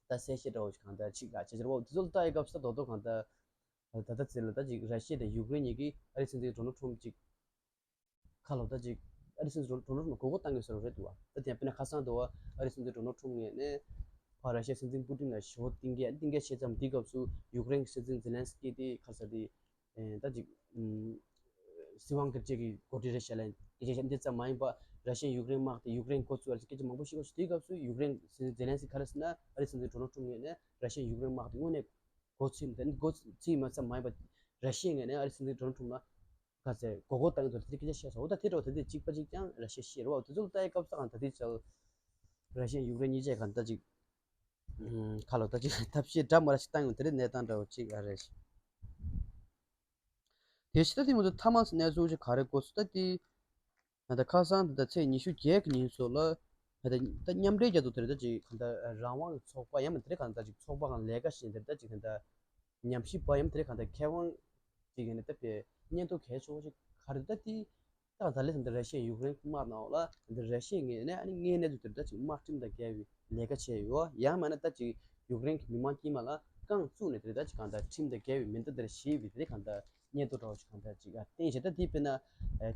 ད་གསལ་བཤད་འདྲ་བོ་ཞིག་གང་ལྟར་ཅིག་ག་བྱེད་ཕྱིར་འོ་དེ་ཚོ་ལ་ལྟ་ཡི་སྐབས་སུ་ད་དོ་དོ་གང་ལྟར་ད་ལྟ་ཚེ་ལ་ད་ཅིག་ར་ཤི་ཡ་དང་ཡུཀ་རེན་གཉིས་ཀྱིས་ཨ་རིའི་སྲིད་འཛིན་ཌོ་ནལ་ཊམ་ཅིག་ཁ་ལོ་ད་ཅིག་ཨ་རིའི་སྲིད་འཛིན་ཌོ་ནལ་ཊམ་ལ་མགོ་སྐོར་བཏང་གི་ཟེར་བ་རེད་འདུག་བ། ད་དེ་ཡང་དཔེར་ན་ཁ་སང་དུ་བ་ཨ་རིའི་སྲིད་འཛིན་ཌོ་ནལ་ཊམ་ངོས་ནས་ཕར་ར་ཤི་ཡའི་སྲིད་འཛིན་པུ་ཏིན་ལ་ཞུ་བ་གཏིང་སྐྱེལ་གཏིང་སྐྱེལ་བྱེད་ཙམ་དེའི་སྐབས་སུ་ཡུཀ་རེན་གྱི་སྲིད་འཛིན་ཛེ་ལན་སི་ཀི་དེ་ཁ་ས་དེ་ད་ཅིག་སྲིད་དབང་སྒེར་གཅོད་ཀྱི་འགོ་ཁྲིད་རེད་ཤག་ལ་སྐད་ཆ་བཤད་འདི་ཙམ་མ་ཡིན་པ་ར་ཤི་ཡ་ཡུཀ་རེན་དམག་དེ་ཡུཀ་རེན་འགོ་བཙུགས་ཡ་སྐད་ཆ་མང་པོ་ཞིག་གོ་སོང་། དེའི་སྐབས་སུ་ཡུཀ་རེན་སྲིད་འཛིན་ཛེ་ལན་སི་ཀི་ག་རེ་ཟེར་ན་ཨ་རིའི་སྲིད་འཛིན་ཌོ་ནལ་ཊམ་ངོས་ནས་ར་ཤི་ཡ་ཡུཀ་རེན་དམག་དེ་དངོས་གནས་འགོ་ཚུགས་མི་འདུག་འགོ་ཚུགས་མ་ཙམ་མ་ཡིན་པ་ར་ཤི་ཡ་ངོས་ནས་ཨ་རིའི་སྲིད་འཛིན་ཌོ་ནལ་ཊམ་ལ་ག་ཚད་མགོ་སྐོར་བཏང་གི་འདུག་དེ་སྐད་ཆ་བཤད་སོང་། འོ་ད་དེ་འདྲ་བ་དེ་འདྲ་གཅིག་པ་གཅིག་རྐྱང་ར་ཤི་ཡ་ཤེས་རེད་བ། དེ་ཚོ་ལ་ལྟ་ཡི་སྐབས་སུ་ད་གང་ད་དེ་ཚོ་ར་ཤི་ཡ་ཡུཀ་རེན་གཉིས་ཆ་གང་ད་ཅིག་ཁ་ལོ་ད་ཅིག་ཐབས་ཤེས་འདྲ་མ་འདྲ་ཞིག་བཏང་ཡོང་། དེ་རིང་གནས་སྟངས་འདྲ་བོ་ཅིག་ཨ་རེད། དེ་ཕྱི་ད་དེ་ང་ཚོ་མཐའ་མ་གནས་ཚུལ་ཅིག་ག་རེ་གོ་སོང་ད་དེ། ད་ལྟ་ཁ་སང་ད་ལྟ་ཚེས་ཉི་ཤུ་བརྒྱད་ཀྱི་ཉིན་སོགས་ལ་ད་ལྟ་ད་མཉམ་འབྲེལ་རྒྱལ་ཚོགས་དེ་རེད་ད་ཅིག་གང་ལྟར་རང་དབང་གི་ཚོགས་པ་ཡང་མིན་དེ་རེད་གང་ལྟར་ཅིག་ཚོགས་པ་གང་ལས་ཀ་བྱེད་དེ་རེད་ད་ཅིག་གང་ལྟར་ཉམས་ཞིབ་པ་ཡང་མིན་དེ་རེད་གང་ལྟར་མཁས་དབང་ཅིག་ཡིན་ན་ད་པའི་སྙན་ཐོ་གལ་ཆེ་བོ་ཞིག་ག་རེ་ད་དེ། ད་ད་ལས་ད་ར་ཤི་ཡ་ཡུཀ་རེན་དམག་ནང་ལ་ད་ར་ཤི་ཡ་ངོས་ནས་ཨ་ནི་དངོས་གནས་དུ་དེ་ད་ཅིག་དམག་ཁྲིམས་དང་འགལ་བའི་ལས་ཀ་བྱས་ཡོད། ཡང་མིན་ན་ད་ཅིག་ཡུཀ་རེན་གྱི་མི་མང་དཀྱིལ་མ་ལ་རྐང་བཙུགས་ནས་དེ་ད་ཅིག་གང་ལྟར་ཁྲིམས་དང་འགལ་བའི་མི་འདུག་དེ་ཞེས་པའི་དེ་གང་ལྟར་སྙན་ཐོ་འདྲ་བོ་ཞིག་གང་ལྟར་ཅིག་ཨ་བསྟན་བྱས། ད་དེ་དཔེར་ན་ཨ་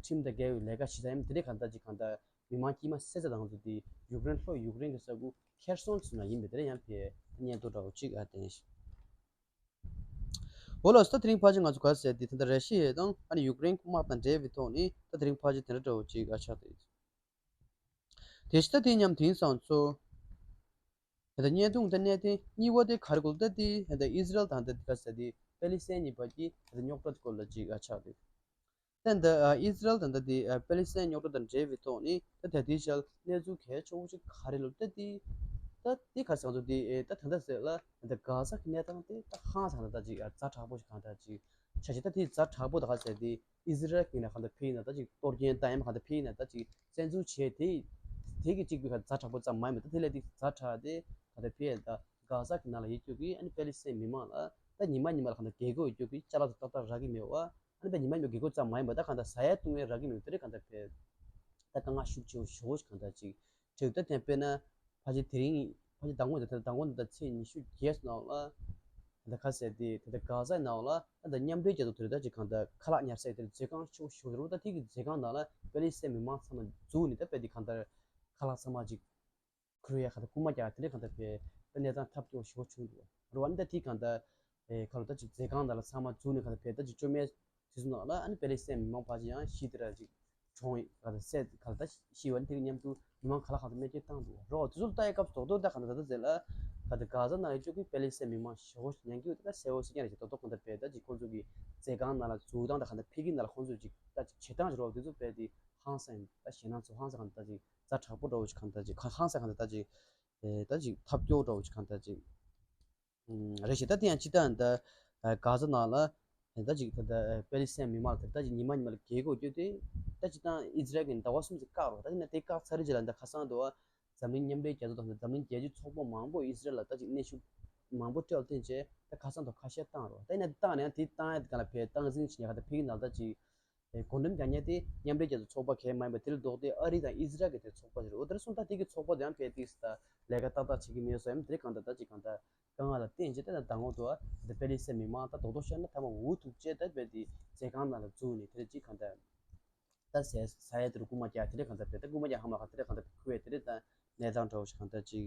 ཁྲིམས་དང་འགལ་བའི་ལས་ཀ་བྱེད་ས་ཡང་དེ་རེད་གང་ལྟར་ཅིག་གང་ལྟར་མི་མང་དཀྱིལ་མ་བསད་ཚད་དང་ཚོ་དེ་ཡུཀ་རེན་ལྷོ་ཡུཀ་རེན་གྱི་ས་ཁུལ་ཁེར་སོང་ཚུན་ལ་ཡིན་པའི་དེ་རེད། ཡང་དེ་སྙན་ཐོ་འདྲ་བོ་ཅིག་ཨ་བསྟན་བྱས། འོ་ལགས་སོ། ད་དེ་རིང་ཕལ་ཆེར་ང་ཚོ་ག་རེ་ཟེར་དེ་ད་ལྟ་ར་ཤི་ཡ་དང་ཨ་ནི་ཡུཀ་རེན་དམག་དང་འབྲེལ་བའི་ཐོག་ནས་ད་དེ་རིང་ཕལ་ཆེར་དེ་འདྲ་འདྲ་བོ་ཅིག་ཨ་ཆགས་བསྡད་ཡོད། དེ་ཕྱི་ད་དེ་མཉམ་དེང་སང་ཚོ་ད་ལྟ་བརྙན་ཐུང་ད་གནད་དོན་གཉིས་པ་དེ་ག་རེ་གོ་ད་དེ་ད་ལྟ་ཨི་ཟི་རལ་དང་ད་ལྟ་ག་རེ་ཟེར་དེ་པེ་ལི་སི་ཐན་གཉིས་བར་གྱི་ད་ལྟ་རྙོག་དྲ་སྐོར་ལ་ཅིག་ཨ་ཆགས་བསྡད་ཡོད། ད་ལྟ་ཨ་ཨི་ཟི་རལ་དང་ད་ལྟ་ཨ་པེ་ལི་སི་ཐན་རྙོག་དྲ་དང་འབྲེལ་བའི་ཐོག་ནས་ད་ད་ལྟའི་ཆར་གནས་ཚུལ་གལ་ཆེ་བོ་ཞིག་ག་རེ་ལབ་ད་ལྟའི་ ད་དེ་ག་ཟེར་ང་ཚོ་དེ་ཨེ་ད་ད་ལྟ་ཟེར་ལ་ད་གྷ་ཟ་གི་གནས་སྟངས་དེ་ད་ཧང་སང་ད་ད་ཅིག་ཛ་དྲག་པོ་ཞིག་གང་ད་ཅིག་ཆ་ཞིག་ད་དེ་ཛ་དྲག་པོ་ད་ག་ཟེར་དེ་ཨི་ཟི་རལ་གི་ནས་གང་ད་ཕེ་ཡིན་ན་ད་ཅིག་གཏོར་སྐྱོན་ད་ཡང་གང་ད་ཕེ་ཡིན་ན་ད་ཅིག་བཙན་འཛུལ་བྱས་དེ་དེ་གི་གཅིག་པའི་ག་ཛ་དྲག་པོ་ཙམ་མ་ཡིན་པ་ད་དེ་ལས་དེ་ཛ་དྲག་དེ་གང་ད་ཕེ་ཡིན་ད་གྷ་ཟ་གི་ནང་ལ་ཡོད་རྒྱུ་གི་ཨ་ནི་པེ་ལི་སི་ཐན་མི་མང་ལ་ད་ཉི་མ་ཉི་མ་ལ་གང་ད་རྒྱལ་སྒོ་ཡོད་རྒྱུ་གི་ཅ་ལག་ད་ཏག་ཏག་རག་གི་མེད་བ། ཨ་ནི་པའི་ཉི་མ་ཉི་མ་རྒྱལ་སྒོ་ཙམ་མ་ཡིན་པ་ད་གང་ལྟར་ཟ་ཡ་བཏུང་ཡ་རག་གི་མེད་དེ་རེད། གང་ལྟར་བས་ད་དཀའ་ངལ་ཤུགས་ཆེ་བོ་ཞེ་བོ་ཞིག་གང་ལྟར་ཅིག་འཕྲད་ད་དེ་དཔེར་ན་ཕལ་ཆེར་དེ་རིང་ཕལ་ཆེར་ཟླ་ངོ་འདི་ད་ཟླ་ངོ་འདི་ད་ཚེས་ཉི་ཤུ་བརྒྱད་ནང་ལ་ད་ཁ་གསལ་དེ་ད་ད་གྷ་ཟའི་ནང་ལ་ད་ད་མཉམ་འབྲེལ་རྒྱལ་ཚོགས་དེ་རེད། ད་ཅིག་གང་ལྟར་ཁ་ལག་ཉར་ས་དེར་མཛོད་ཁང་ཆེ་བོ་ཞེ་བོ་རེད། ད་དེ་གི་མཛོད་ཁང་ནང་ལ་པེ་ལི་སི་ཐན་མི་མང་ཚང་མ་འཛུལ་ནས་ད་དཔེ་དེ་གང་ལྟར་ཁ་ལག་ཚང་མ་ཅིག་ཁུར་ཡ་ག་ད་རྐུ་མ་རྒྱག་དེ་འདྲ་གང་ལྟར་བས་ད་གནས་སྟངས་ཐབས་སྐྱོ་ཞེ་པོ་བྱུང་འདུག་རེད་བ། ཨ་ནི་ད་དེ་གང་ལྟར་ཨེ་ཁ་ལོ་ད་ཅིག་མཛོད་ཁང་ནང་ལ་ཚང་མ་འཛུལ་ནས་གང་ལྟར་བས་ད་ཅིག་བཅོ་ལྔའི་དུས་སུ་ནང་ལ་ཨ་ནི་པེ་ལི་སི་ཐན་མི་མང་ཕལ་ཆེར་ཡང་ཤི་དེ་ར་ཅིག་གྲོངས་ཡིན་གང་ལྟར་བསད་གང་ལྟར་ཤི་བ་ནི་དེ་གི་མཉམ་དུ་མི་མང་ག་ལ་གང་ལྟར་རྨས་སྐྱོན་བཏང་འདུག་རེད་བ། དེ་ཚོ་ལ་ལྟ་ཡའི་སྐབས་སུ་རྡོག་རྡོག་ད་གང་ལྟར་ད་ཟེར་ལ་གང་ལྟར་གྷ་ཟ་ནང་ལ་བཅུག་གི་པེ་ལི་སི་ཐན་མི་མང་ཞེ་པོ་ཉན་གི་ཡོད། ད་གསལ་བོ་ཟེར་མཁན་རེད། རྡོག་རྡོག་གང་ལྟར་བས་ད་ཅིག་ཁོང་ཚོ་གི་མཛོད་ཁང་ནང་ལ་འཛུལ་སྟངས་ད་གང་ལྟར་ཕེབས་ཀྱི་ནང་ལ་ཁོང་ཚོ་ཅིག་ད་ཅིག་བྱེད་སྟངས་ཅིག་རེད་བ། དེ་ཚོ་བས་དེ་ཧང་སང་ད་ཞེད་སྣང་ཚོ་ཧང་སང་གང་ལྟར་ཅིག་ཛ་དྲག་པོ་འདྲ་བོ་ཞིག་གང་ལྟར་ཅིག་ཧང་སང་གང་ལྟར་ད་ཅིག་ཨེ་ད་ཅིག་ཐབས་སྐྱོ་འདྲ་བོ་ཞིག་གང་ལྟར་ཅིག་ཨུམ་རེད་ཤག་ད་དེ་ཡང་སྤྱིར་བཏང་ད་ཨ་གྷ་ཟ་ནང་ལ་ད་ཅིག་ད་ད་པེ་ལི་སི་ཐན་མི་མང་ལ་ད་ཅིག་ཉི་མ་ཉི་མ་ལ་རྒྱལ་སྒོ་བརྒྱབ་སྟེ་ད་སྤྱིར་བཏང་ཨི་ཟི་རལ་གྱིས་ཟླ་བ་གསུམ་ཙམ་བཀག་རོགས། ད་དེ་ནས་དེ་བཀག་ཚར་རྗེས་ལ་ད་ཁ་སང་དུ་འཛམ་གླིང་མཉམ་འབྲེལ་རྒྱལ་ཚོགས་དང་འཛམ་གླིང་རྒྱལ་སྤྱིའི་ཚོགས་པ་མང་པོ་ཨི་ཟི་རལ་ལ་ད་ཅིག་གནོན་ཤུགས་མང་པོ་སྤྲད་པ་བརྟེན་བྱས་ད་ཁ་སང་དུ་ཁ་ཤས་བཏང་རོགས། ད་ཡིན་ན་བཏང་ནས་ཡང་དེ་བཏང་ཡ་དེ་ག་ལ་བས་སྟངས་འཛིན་བྱེད་ཡ་ག་ད་ཕེབས་ཀྱི་ནང་ལ་ད་ཅིག་ཨེ་བགོ་འགྲེམས་རྒྱག་མཁན་དེ་མཉམ་འབྲེལ་རྒྱལ་ཚོགས་ཚོགས་པ་གལ་མ་ཡིན་པ་དེ་ལ་ལྡོག་སྟེ་ཨ་རི་དང་ཨི་ཟི་རལ་གྱི་དེ་ཚོགས་པ་ཞིག་རེད། འོ་དེར་སོང་ད་དེ་གི་ཚོགས་པ་དེ་ཡང་ཕལ་ཏིག་ད་ལས་ཀ་ཏག་ཏག་བྱེད་ཀྱི་མེད་བཟོ་ཡང་དེ་གང་ལྟར་ད་ཅིག་གང་ལྟར་དཀའ་ངལ་ལ་བརྟེན་བྱས་ད་ད་ལྟ་ངོ་དུ་ཨ་དེ་པེ་ལི་སི་ཐན་མི་མང་ད་རྡོག་རྡོག་བཤད་ན་ཐ་མ་འུ་ཐུག་བྱས་ད་བས་དེ་མཛོད་ཁང་ནང་ལ་འཛུལ་ནས་དེ་རེད་ཅིག་གང་ལྟར་ད་ཟས་ཟ་ཡ་དེ་རུ་རྐུ་མ་རྒྱག་དེ་རེད། གང་ལྟར་བས་ད་རྐུ་མ་རྒྱག་ཧ་མ་ག་དེ་རེད། གང་ལྟར་ཁུ་བས་དེ་རེད། ད་གནས་སྟངས་འདྲ་བོ་ཞིག་གང་ལྟར་ཅིག་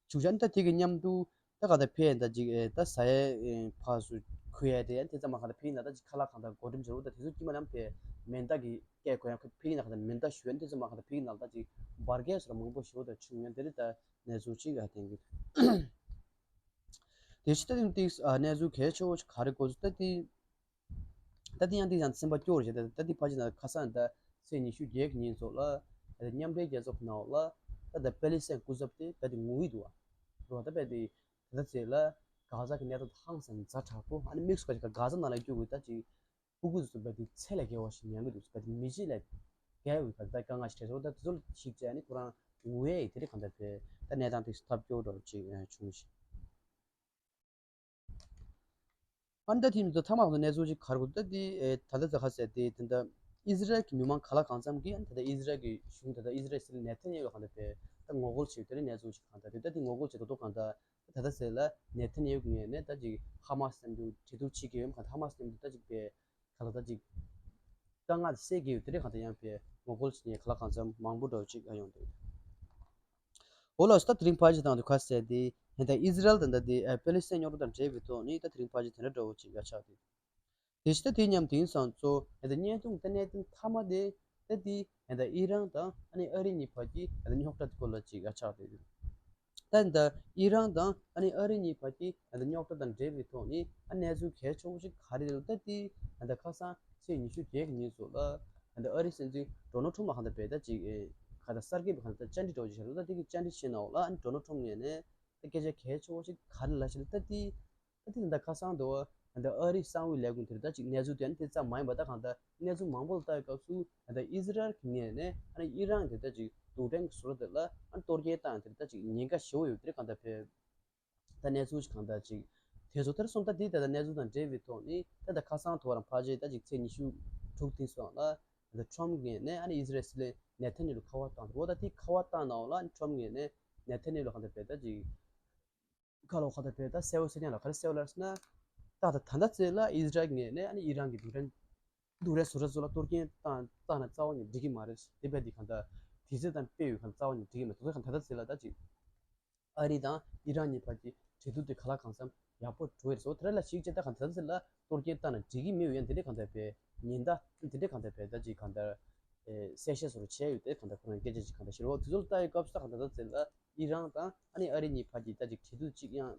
བྱུང་བྱ་ནི་ད་དེ་གི་མཉམ་དུ། ད་ག་ད་ཕེ་ཡིན་ད་ཅིག་ཨེ་ད་ཟ་ཡའི་ཨེ་ཕག་སུ་ཁུ་ཡ་དེ་ཡང་དེ་ཙམ་མ་ག་ད་ཕེ་ཡིན་ན་ད་ཅིག་ཁ་ལག་གང་ད་གོ་འགྲེམས་བྱེད་རོགས། ད་དེ་ཚོ་དཀྱིལ་མ་ལམ་ཕེ་མེ་མདའ་གི་སྐད་གོ་ཡང་ཁུ་ཕེ་ཡིན་ན་ག་ད་མེ་མདའ་ཞུ་ཡ་དེ་ཙམ་མ་ག་ད་ཕེ་ཡིན་ན་ད་ཅིག་འབར་གས་སོ་ར་མང་པོ་ཞུ་ད་ཆུང་ཡང་དེ་རེད། ད་གནས་ཚུལ་ཅིག་ཨ་དེང་གི་དེ་ཕྱི་ད་དེང་ཏིག་ཨ་གནས་ཚུལ་གལ་ཆེ་བོ་ཞིག་ག་རེ་གོ་ཚུལ་ད་དེ། ད་དེ་ཡང་དེ་ཡང་སེམས་པ་སྐྱོ་རེ་བྱེད། ད་ད་དེ་ཕ་ཆེ་ན་ཁ་སང་ད་ཚེས་ཉི་ཤུ་བརྒྱད་ཀྱི་ཉིན་ཚོ་ལ་ད་མཉམ་འབྲེལ་རྒྱལ་ཚོགས་ནང་ལ་ད་ད་པེ་ལི་སི་ཐན་སྐུ་ཚབ་དེ་ད་དེ་ངོ་ཡི་འདུག་བ། རོ་ད་པེ་དེ་ད་ད་ཚེ་ལ་གྷ་ཟ་གི་གནས་སྟངས་ཧང་སང་ཛ་དྲག་པོ། ཨ་ནི་དམིགས་སུ་བཀར་གྷ་ཟ་ནང་ལ་སྐྱོད་དགོས་ད་ཅིག་ཕྲུ་གུ་ཚོ་པེ་དེ་ཚེ་ལས་བརྒལ་བ་ཞིག་མྱང་གི་འདུག་པེ་དེ་མི་གཅིག་ལས་བརྒལ་བའི་ག་ད་དཀའ་ངལ་ཞིག་འཕྲད་སོང་། ད་དེ་ཚོ་ལ་ཞིག་བྱས་ནི་ཁོ་རང་ངོ་ཡི་དེ་རེད། གང་ལྟར་པེ་ད་གནས་སྟངས་དེ་ཐབས་སྐྱོ་འདྲ་བོ་ཅིག་བྱུང་ཞིང་། ཨ་ནི་ད་དེ་ནི་ད་ཐ་མག་ཏུ་གནས་ཚུལ་ཅིག་ག་རེ་གོ་ད་དེ་ཨེ་ད་ལྟ་ད་ཁ་གསལ་དེ་དེ་འདྲ་ཨི་ཟི་རལ་གྱི་མི་མང་ག་ལ་གང་འཚམ་གྱིས་ཨ་ནི་ད་ལྟ་ཨི་ཟི་རལ་གྱི་གཞུང་ད་ལྟ་ཨི་ཟི་རལ་སྲིད་བློན་ནེ་ཐན་ཡ་ཧུ་གང་ལྟར་བས་ད་ངོ་རྒོལ་བྱས་དེ་རིང་གནས་ཚུལ་ཅིག་གང་ལྟར་དེ་ད་དེ་ངོ་རྒོལ་བྱས་ད་དོ་གང་ལྟར་ད་ལྟ་ཟེར་ལ་ནེ་ཐན་ཡ་ཧུ་གི་ངོས་ནས་ད་ཅིག་ཧ་མ་སི་མཉམ་དུ་གྲོས་བསྡུར་བྱེད་ཀྱི་ཡོད་མཁན་ཧ་མ་སི་མཉམ་དུ་ད་ཅིག་བས་ག་ལ་ད་ཅིག་དཀའ་ངལ་སེལ་གྱི་ཡོད་དེ་རིང་གང་ལྟར་ཡང་བས་ངོ་རྒོལ་བྱེད་མཁན་ག་ལ་གང་འཚམ་མང་པོ་འདྲ་བོ་ཅིག་ཡོང་འདུག་འོ་ལགས་སོ། ད་དེ་རིང་ཕལ་ཆེར་དང་དུ་ཁ་གསལ་ཏེ་ད་ལྟ་ཨི་ཟི་རལ་དང་ད་ལྟ་པེ་ལི་སི་ཐན་རྙོག་དྲ་དང་འབྲེལ་བའི་ཐོག་ནས་ད་དེ་རིང་ཕལ་ཆེར་དེ་འདྲ་འདྲ་བོ་ཅིག་ཡ་ཆགས་ཏེ། དེ་བཞིན་ད་དེ་མཉམ་དེང་སང་གཙོ་ད་ལྟ་བརྙན་ཐུང་ད་གནད་དོན་མཐའ་མ་དེ་ད་ལྟའི་ད་ལྟ་ཨི་རན་དང་ཨ་ནི་ཨ་རི་གཉིས་བར་གྱི་ད་ལྟ་རྙོག་དྲ་དེ་སྐོར་ལ་ཅིག་ཡ་ཆགས་ཏེ། ད་ལྟ་ཨི་རན་དང་ཨ་ནི་ཨ་རི་གཉིས་བར་གྱི་ད་ལྟ་རྙོག་དྲ་དང་འབྲེལ་བའི་ཐོག་ནས་ཨ་གནས་ཚུལ་གལ་ཆེ་བོ་ཞིག་ག་རེ་རེད་ལབ་ད་ལྟའི་ད་ལྟ་ཁ་སང་ཚེས་ཉི་ཤུ་བརྒྱད་ཀྱི་ཉིན་སོགས་ལ་ད་ལྟ་ཨ་རིའི་སྲིད་འཛིན་ཌོ་ནལ་ཊམ་ལ་གང་ལྟར་བས་ད་ཅིག་ཨེ་ག་ད་གསར་འགོད་པ་གང་ལྟར་བཅར་འདྲི་འདྲ་བོ་ཅིག་བྱས་འདུག་ད་དེ་གི་བཅར་འདྲི་བྱས་ནའོ་ལ་ཨ་ནི་ཌོ་ནལ་ཊམ་ངོས་ནས་ད་སྐད་ཆ་གལ་ཆེ་བོ་ཞིག་ག་རེ་ལབ་ཤག་ལབ་ད་ལྟའི་ད་ལྟའི་ད་ལྟ་ཁ་སང་དུ་ད་ལྟ་ཨ་རིའི་གསང་བའི་ལས་ཁུངས་དེར་ད་ཅིག་གནས་ཚུལ་དེ་ཨ་ནི་དེ་ཙམ་མ་ཡིན་པ་ད་གང་ལྟར་གནས་ཚུལ་མང་པོ་ལ་ལྟ་བའི་སྐབས་སུ་ད་ལྟ་ཨི་ཟི་རལ་གྱི་ངོས་ནས་ཨ་ནི་ཨི་རན་གྱི་ད་ཅིག་རྡུལ་ཕྲན་གྱི་བཟོ་གྲྭ་དེ་ལ་ཨ་ནི་གཏོར་སྐྱོན་བཏང་དེར་ད་ཅིག་ཉེན་ཁ་ཞེ་པོ་ཡོད་དེ་གང་ལྟར་བས་ད་གནས་ཚུལ་ཞིག་གང་ལྟར་ཅིག་དེ་ཚོ་དེར་སོང་ད་དེ་ད་ལྟ་གནས་ཚུལ་དང་འབྲེལ་བའི་ཐོག་ནས་ད་ལྟ་ཁ་སང་དུ་བར་ཕལ་ཆེར་ད་ཅིག་ཚེས་ཉི་ཤུ་དྲུག་དེ་སོང་ལ་ད་ལྟ་ཊམ་ངོས་ནས་ཨ་ནི་ཨི་ཟི་རལ་སྲིད་བློན་ནེ་ཐན་ཡ་ཧུ་ལ་ཁ་པར་བཏང་འོ་ད་དེ་ཁ་པར་བཏང་ནའོ་ལ་ཨ་ནི་ཊམ་ངོས་ནས་ནེ་ཐན་ཡ་ཧུ་ལ་གང་ལྟར་བས་ད་ཅིག་ཁ་ལོ་ཁ་ད་བས་ད་གསལ་བོ་གསལ་རྐྱང་ལ་ག་རེ་གསལ་བོ་ལབ་ཟེར་ན། ད་ད་ད་ད་ཚེ་ལ་ཨི་ཟི་རལ་ངོས་ནས་ཨ་ནི་ཨི་རན་གྱི་རྡུལ་ཕྲན་རྡུལ་ཕྲན་བཟོ་གྲྭ་ཚོ་ལ་གཏོར་སྐྱོན་བཏང་བཏང་ན་རྩ་བ་ནས་འགྲིག་གི་མ་རེད། དེ་བས་དེ་གང་ལྟར་དུས་ཚོད་དང་སྤེལ་ཡོད་གང་རྩ་བ་ནས་འགྲིག་གི་མེད། དེ་ཚོ་གང་ད་ད་ཚེ་ལ་ད་ཅིག་ཨ་རི་དང་ཨི་རན་གཉིས་བར་གྱི་འབྲེལ་གཏུག་དེ་ག་ལ་གང་འཚམ་ཡག་པོ་འགྲོ་ཡི་རེད་སོ། དེ་ར་ལ་ཞིག་བྱས་ད་གང་ད་ད་ཚེ་ལ་གཏོར་སྐྱོན་བཏང་ན་འགྲིག་གི་མེད་ཡོད་ཡང་དེ་འདྲ་གང་ལྟར་བས་ཉེན་བརྡ་དེ་འདྲ་གང་ལྟར་བས་ད་ཅིག་གང་ལྟར་གསལ་བཤད་བཟོ་འདྲ་བྱས་ཡོད་དེ་གང་ལྟར་ཁོ་རང་སྐད་ཆ་ཅིག་གང་ལྟར་ཞུ་རོགས། དེ་ཚོ་ལ་ལྟ་ཡི་སྐབས་སུ་ད་གང་ལྟར་ད་ཚེ་ལ་ཨི་རན་དང་ཨ་ནི་ཨ་རི་གཉིས་བར་གྱི་ད་ཅིག་འབྲེལ་གཏུག་ཅིག་ཡང་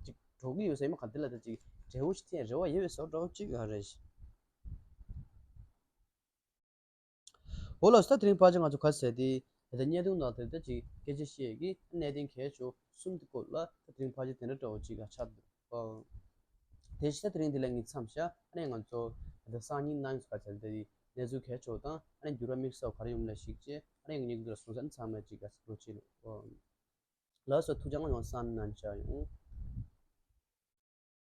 ཅིག་འགྲོ་གི་ཡོད་ས་ཡིན་མ་གང་དེ་ལ་ད་ཅིག་འབྲས་བུ་ཞིག་ཐོན་རེ་བ་ཡོད་པའི་བཟོ་འདྲ་ཅིག་ཡང་རེད། འོ་ལགས་སོ། ད་དེ་རིང་ཕལ་ཆེར་ང་ཚོ་ག་ཟེར་དེ་ད་ལྟ་བརྙན་ཐུང་ནང་དེར་ད་ཅིག་སྐད་ཆ་བཤད་ཀྱི་གནད་དོན་གལ་ཆེ་ གསུམ་དེ་སྐོར་ལ་ད་དེ་རིང་ཕལ་ཆེར་དེ་འདྲ་འདྲ་བོ་ཅིག་ག་ཆགས་འདུག་ཨོ། དེ་བཞིན་ད་དེ་རིང་འདི་ལ་ངས་མཚམས་བཞག་ཨ་ནི་ང་ཚོ་ད་སང་ཉིན་གནངས་ཉིན་ག་ཚོད་དེ་གནས་ཚུལ་གལ་ཆེ་བ་དང་ཨ་ནི་འགྱུར་བ་དམིགས་བསལ་ག་རེ་ཡོང་ལ་གཞིགས་བྱས་ཨ་ནི་ངས་ཉིན་གུང་དེ་ལ་སོང་ཙང་མཚམས་ལ་ཅིག་ག་ཚོད་འགྲོ་ཆེ་ལོ། ཨོ། ལགས་སོ། ཐུགས་རྗེ་ཆེ། ཡང་སང་ཉིན་ནང་བཞག་ཡོང་།